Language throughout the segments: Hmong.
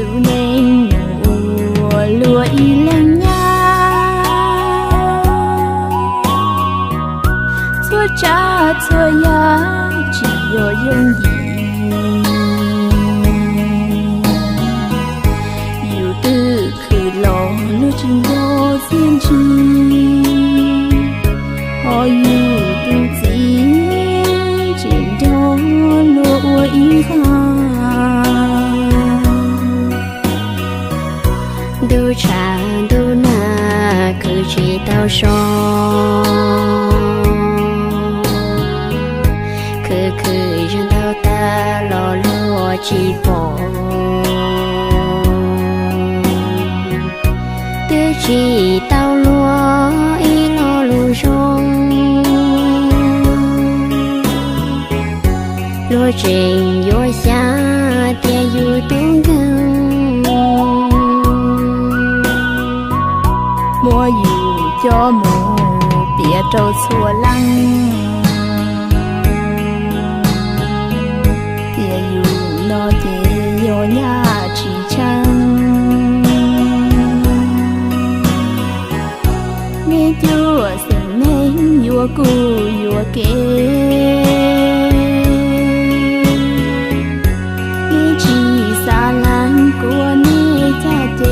Lub neej mus ua luaj ib leeg nyab, txhua tsav txhua yam tsis yog yooj yim. Yus twb khwv los luag tsis nco txiaj ntsig, ho yus tus txiv tseem nrog luag ua ib nqag. Ntuj tshav ntuj nag khwv tsis tau so, khwv khwv zeeg ntau tag los luag tsis pom. Twb tsis tau luag ib lo lus zoo, luag tseem yuav xyav tias yus tub nkeeg, muab yus coj mus piav rau txhua leej tias yus no ces yog nyab tsis tsheej. Nej cuab xeem neeg yuav kuv yuav kev, nej tsis xav lees kuv ua nej caj ces.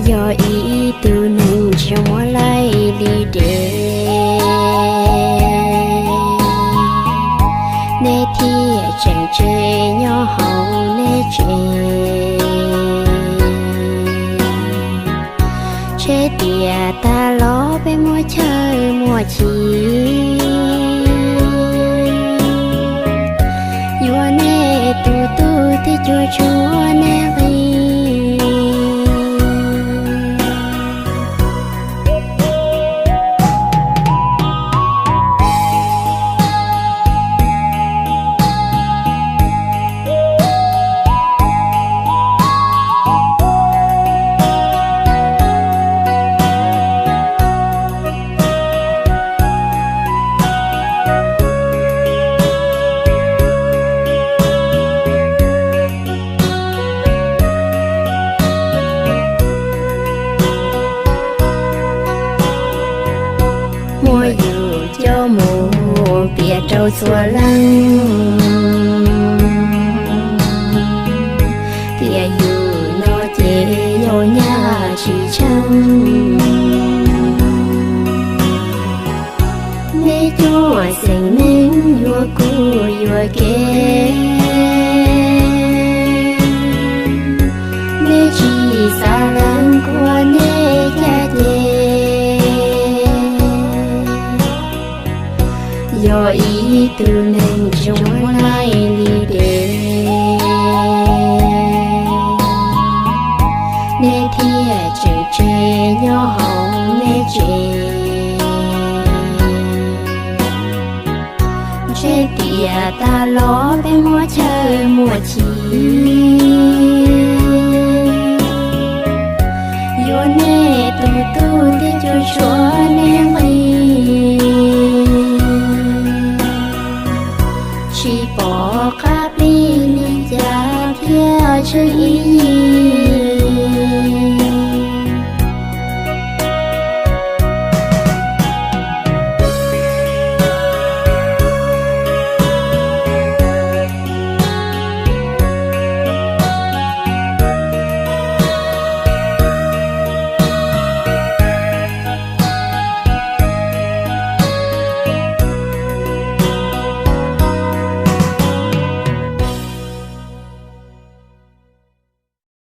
Yog ib tug neeg tsis muaj laij li dev, nej thiaj tseem tseg nyob hauv nej tsev. Ntshe tias tag los peb muaj chaw muaj chim, yuav nej tus tub thiab cuam tshuam nej nqi. Muab yus coj mus piav rau txhua leej tias yus no ces yog nyab tsis tsheej. Nej cuab xeem neeg yuav kuv yuav kev, nej tsis xav lees kuv ua nej caj ces. Yog ib tug neeg tsis muaj laij li dev, nej thiaj tseem tseg nyob hauv nej tsev. Ntshe tias tag los peb muaj chaw muaj chim, yuav nej tus tub thiab cuam tshuam